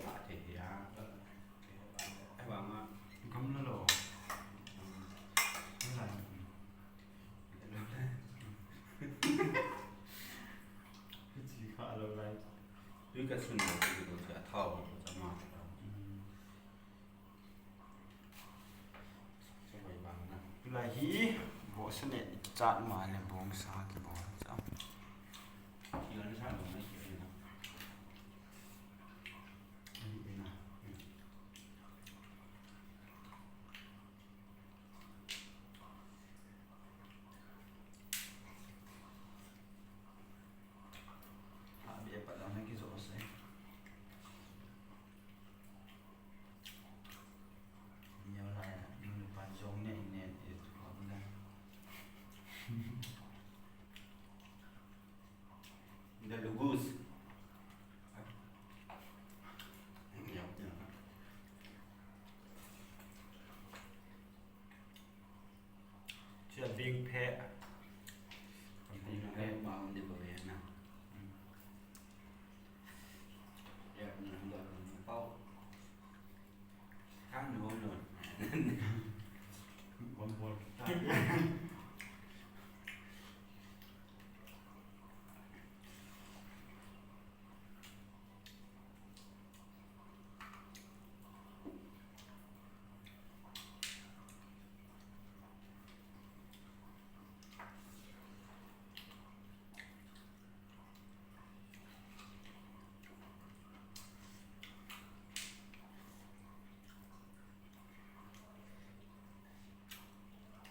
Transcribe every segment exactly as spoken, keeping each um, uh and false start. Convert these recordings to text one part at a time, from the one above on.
Ka thei thei a. Ai, vang a. Gam la lo. Hala. Chi kha lo lai. Tui ka sun lo, tui ka sun, a thao, a ma. Mm. Tulai hi, bo sa le chat ma le bong sa kibol cha. Hi la sa lo mai ki na. Hi na. A be pa la na ki zo se. Neo lai, neo pan jong ne, ne, e tu ko na. The Lugus. Neo, neo. Chia bing phe. Bing phe. Ma um di ba ve na. Mm. Ya, na, na, na, pau. Kang no, no. One more.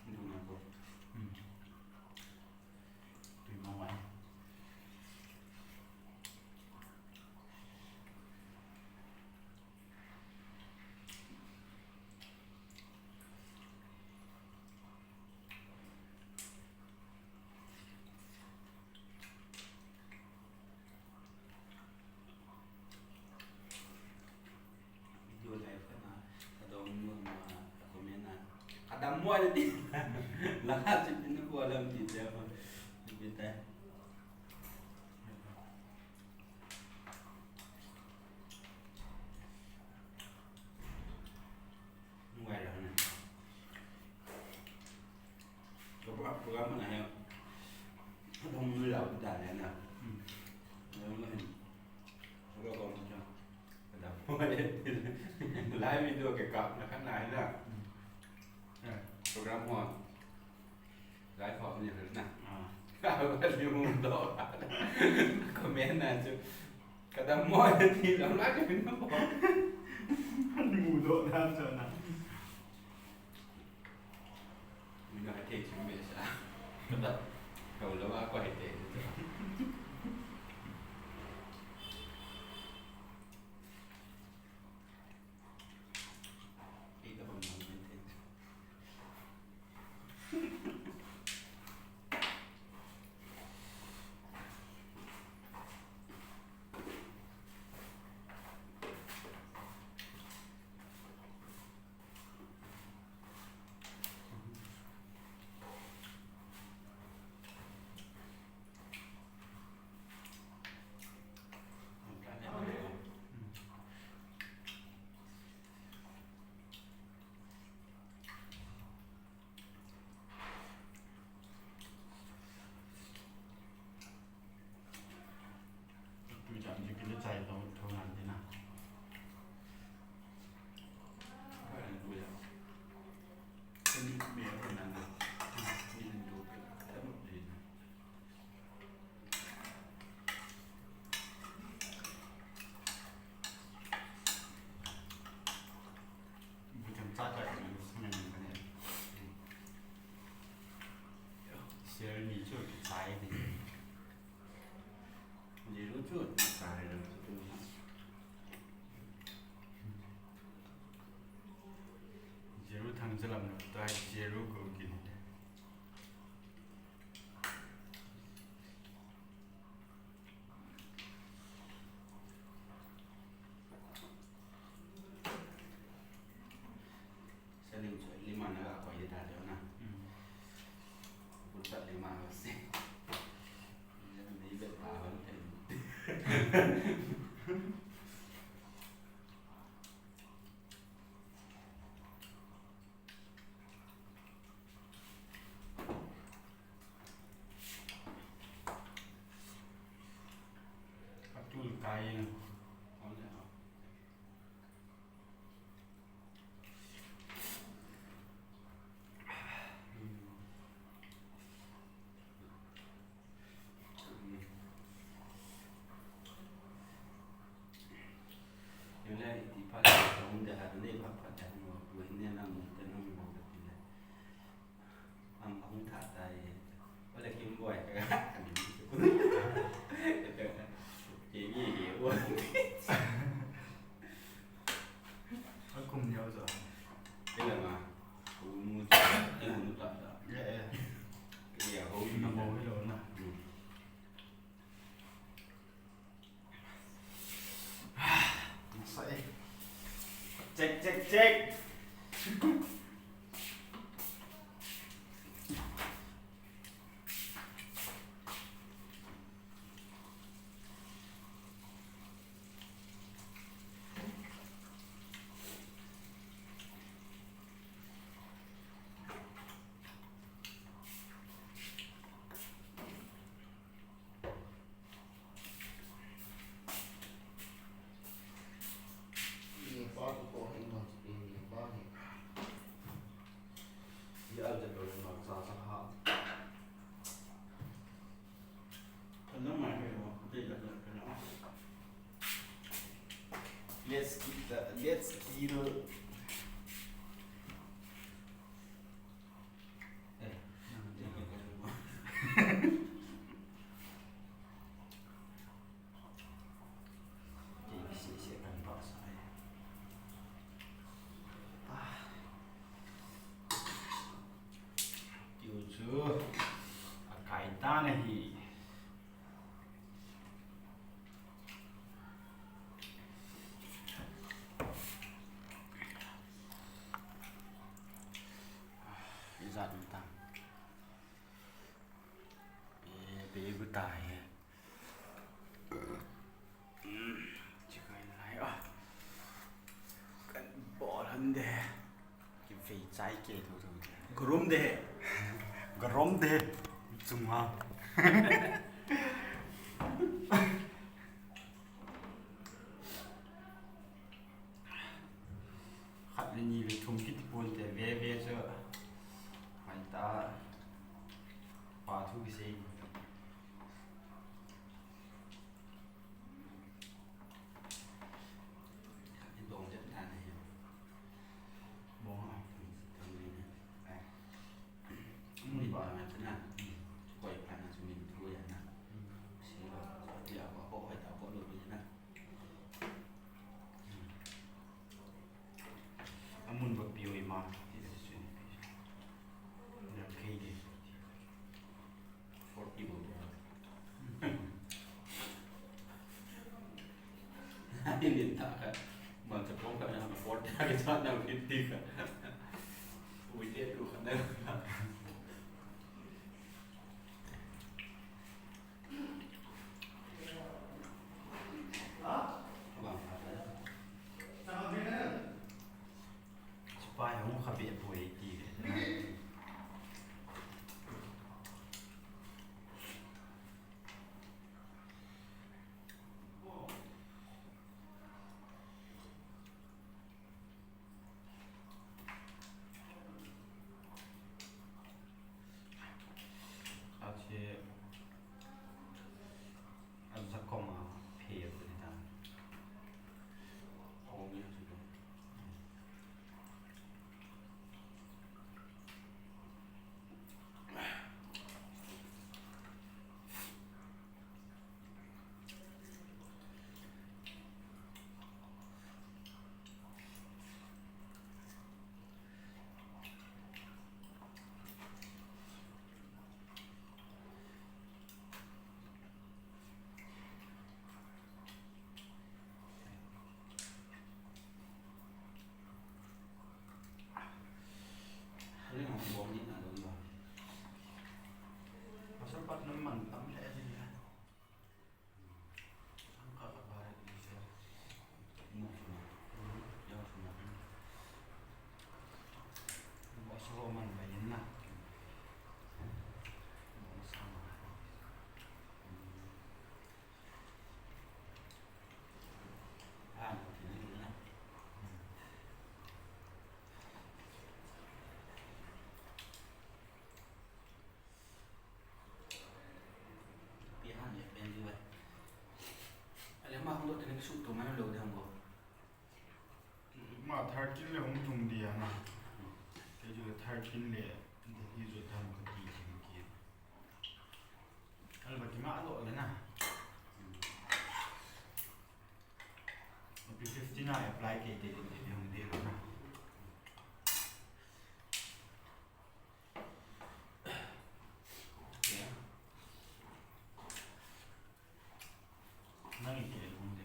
Duna ko. Hmm. Tui ma mai. Video live kana, kadam mo ma, comment na. Kadam mo na di. Laka si pinu ko alam di dia ko. Bita. Ngai la na. Ko pa program na ya. Ko mu la da na na. Hmm. Ko ko ko. Live video ke kap na kan na na. Hmm. Eh. Program ho. Live ho ni na. Ah. Ka ba ni mu do. Comment na chu. Kadam mo ti lam la ke pinu ko. Mu do na cha na. Mi na ke chi me sa. Kadam. Ka lo ba ko he te. Ke ka bang bang te. Tui chang chu kile chai tho, tho ngan te na. Ka an tui a. Ka ni me ko nan na. Ni an tui pe. Ka mo ni na. Bu chang cha cha ni sa ngan ngan ka ne. Share ni chu ki chai ni. Jeru chu na ka re chu tu na. Jeru thang jalam na ta Jeru ko ki ni. Saling chu lima na ga koi ta de na. Hmm. Put sa lima ga se. Ni be ta ban te. Hung de ha, nei phat phat de, hung pui ne nang, te nang mo ka ti le. Am, hung tha ta e. Wala kim boy ka. Ke mi ke wo. A kum neo zo. Ke la ma. Ku mu, ke mu ta ta. Ya, ya. Ke ya ho. Na mo lo na. Hmm. Sa e. Check, check, check. Let's kill the, let's kill. Tiu chu akai tan ahi. Ijat um ta. Be, be bu ta he. Chi kai lai a. Kan bol han de. Ki vei chai ke tho tho de. Garom de. Garom de. Chunga. Khat le ni le thum kiti pon te ve ve chu. Mai ta. Pa thu kisei. Dong jet na ni. Bong a. Tang ni. Ai. Mun ba na chana. Koi pa na chu min thu ya na. Si lo. Ya ko ko ta ko lo ni na. Amun ba piu ima. Forty bou. Ni ta ka. Man sa pong ka na forty ka sa na fifty ka. Ui te tu ka na. Sipai hung kha be poi ti. Thirteen le hung tung dia na. Kei chu thirteen le Delhi chu tham ka ti thim ki. Al ba ki ma lo le na. Pi fifteen a apply kei te din te hung de lo na. Nang i ke hung de.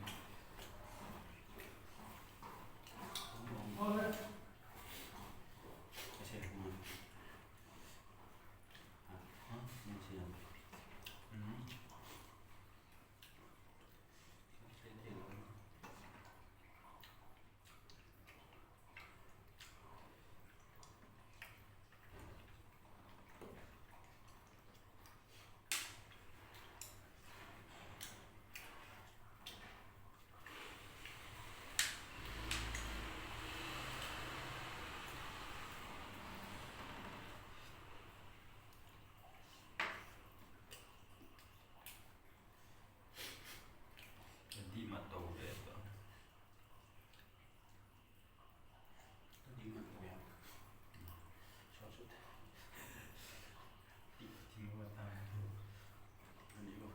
Ase hung. Ha? Nang siya. Mhm. Di ma to ve to. Di ma to ya. So so. Di ti mo ta. Ani lo.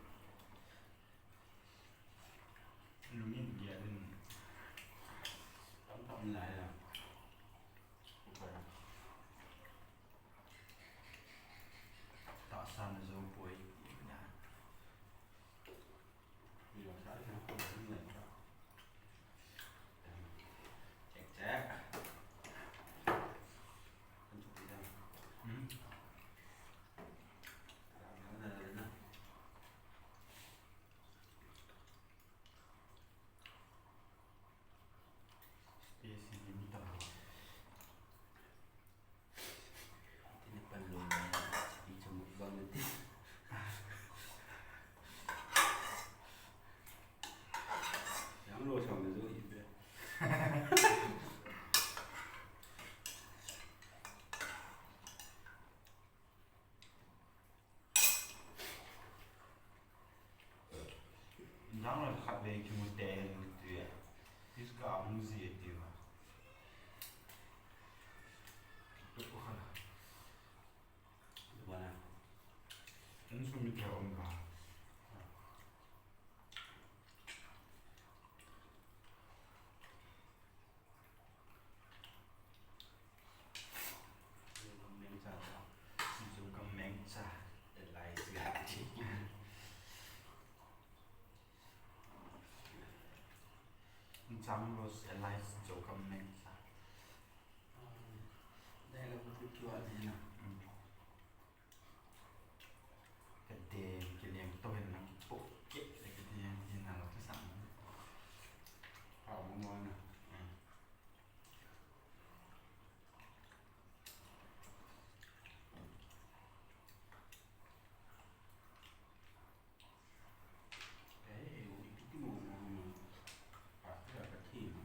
Lungin dia din. Tam tam lai la. Upa. Tahsan zo poi. Check, check. Space in mi ta. Tini pan lo na, speech mo ibang na ti. Yang lo sang na zo ibe. Jang la khat ve ki mu te ni tu ya. Is ka mu zi ti ma. Tu ko khala. Bana. Kan su mi te om ba. Jang Rose Elias Jokam Mengsa. Dai la bu tu kiwa dina. Ka deng, ka deng to hin na ki pok ke, ka deng hin na lo ka sang. Hao mo mo na. Eh, u iti mo mo mo. Pa ka ka ti mo.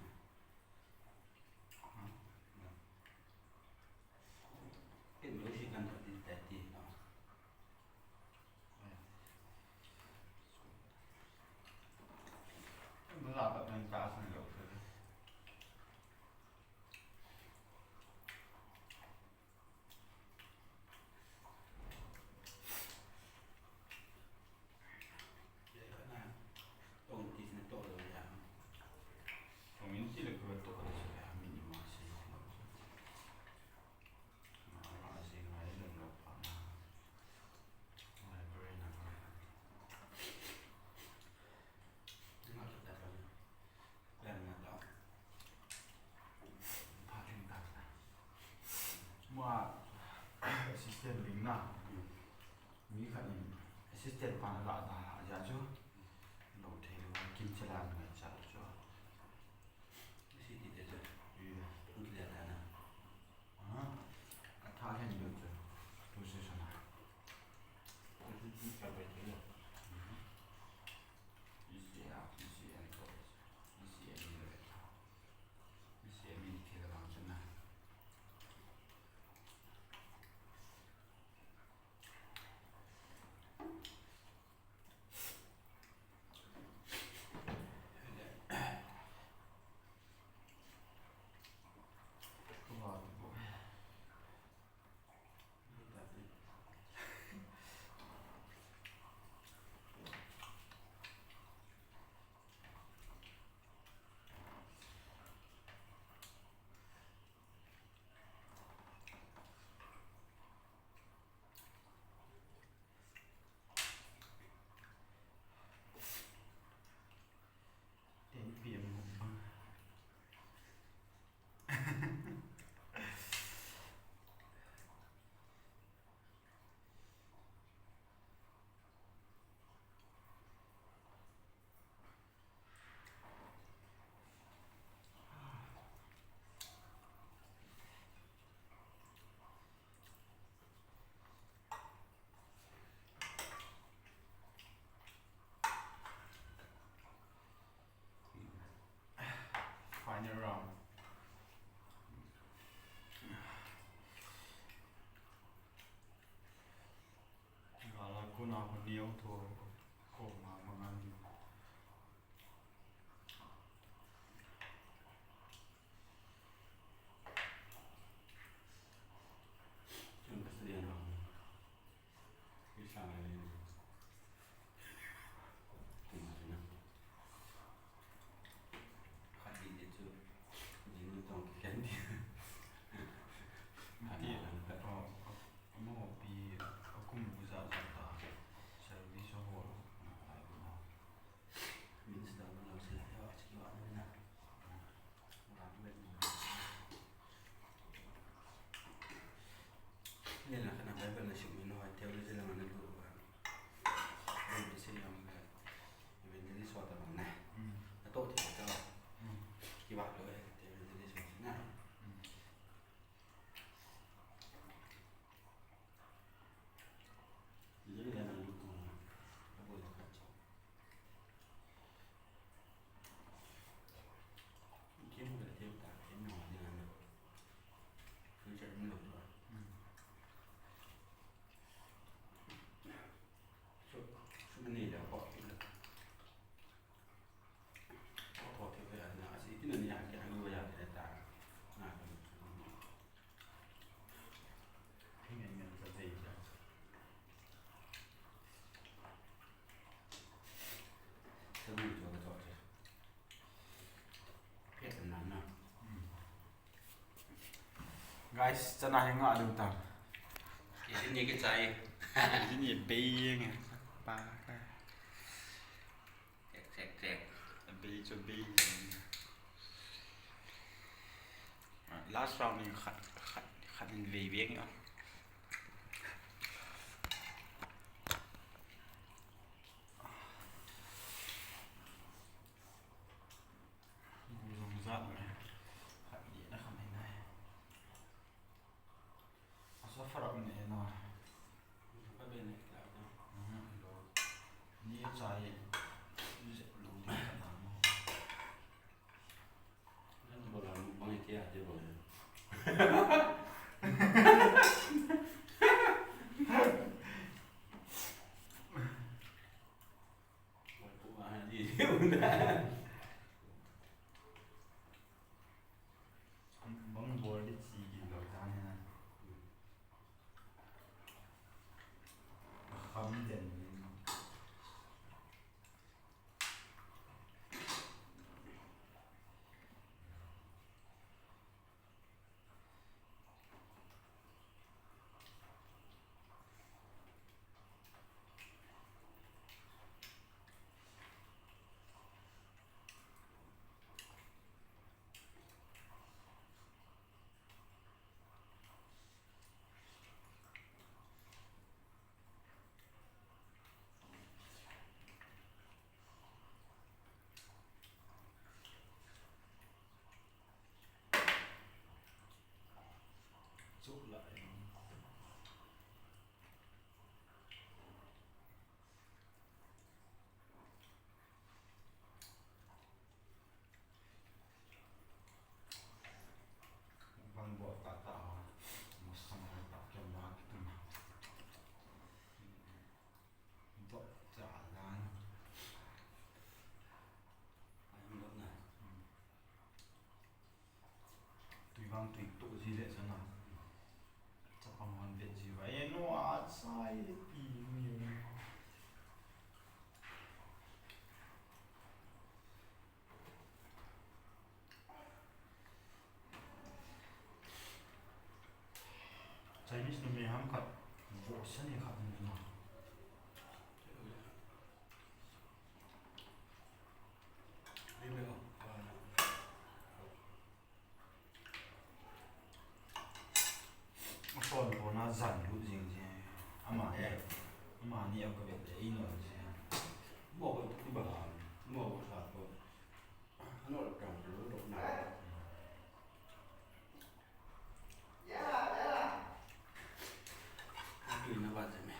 Mo assistant ding na. Mi khat in assistant pa na la da ja chu. Lo thei lo kin chala ngai cha chu. City te chu. Ui. Kin chala na. Ah. Ka tha hen lo chu. Tu se sana. Tu se tu ka bai te lo. Isi a, isi a ko. Isi a ni lo. Isi a ni ke la chana. Around. Gala kona ko neo tho ko ma ma ngan di. Chun ka study ano. Isa na ni. Tuma na. Khat din din chu. Jing tong ki kan di. Ti, oh, amo pi akum bu ja ja ta. Service ho. Minister man lo sila yo, achi lo ano na. Ram wet mo. Ni la kana Bible na sim no, theology la mana lu ba. Ni di sim na ma. Evangelist wa ta na. Mm. Ato ti ta. Mm. Ki ba lo evangelist wa na. Mm. Guys, chana hi nga ding tam. Kei ni ke chai. Kei ni bei nge. Pa ka. Check, check, check. Bei chu bei. Last round ni khat, khat, khat in bei bei nge. Zong zat mai. Khat ni na khat ni nai. Asa farap ni na. Ka be ni ka ta. Mhm, lo. Ni chai. Ni lo ni ka ta mo. Nang bola mo bang ke a je bola. Bang bol di chi gin lo tan he na. Kham den ni. Bang bol ta ta, masang ta kya ma kitum. Dok cha dan. Ai, dok na. Tui vang tui tu ji le chana. Chapang wan vet ji va. E no a chai le pi ni. Chinese numei ham khat, vohsa ni khat ni na. Ason pona jan lut jing je. Ama e. Ama ni a ka vet le ino je. Mo ko tu ba. Mo ko sa ko. Ano lo kang lo lo na. Tui na ba je me.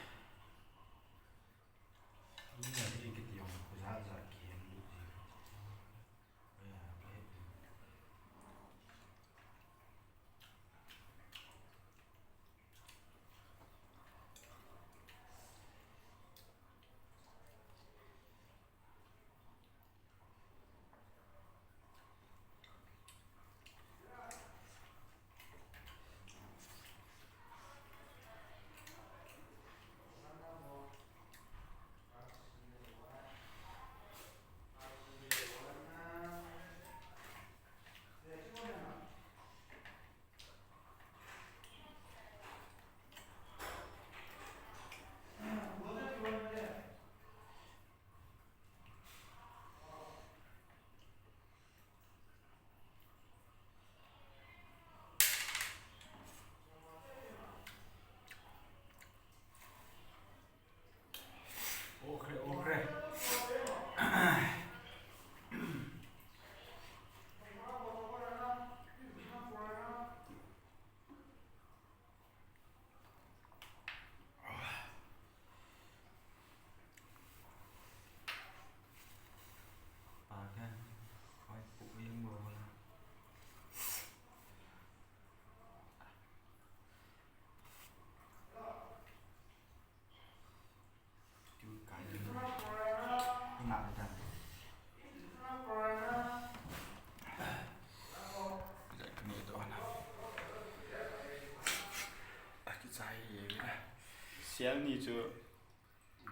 Sial ni chu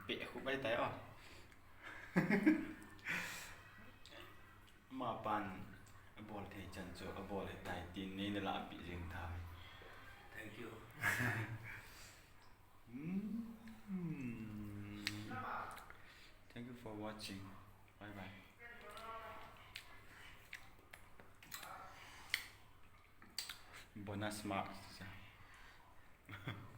beh khu bai tai o. Ama pan abol thei chan chu abol hitai tin neina lahpeh jing tai. Thank you. Hmm. Thank you for watching. Bye bye. Bonus marks.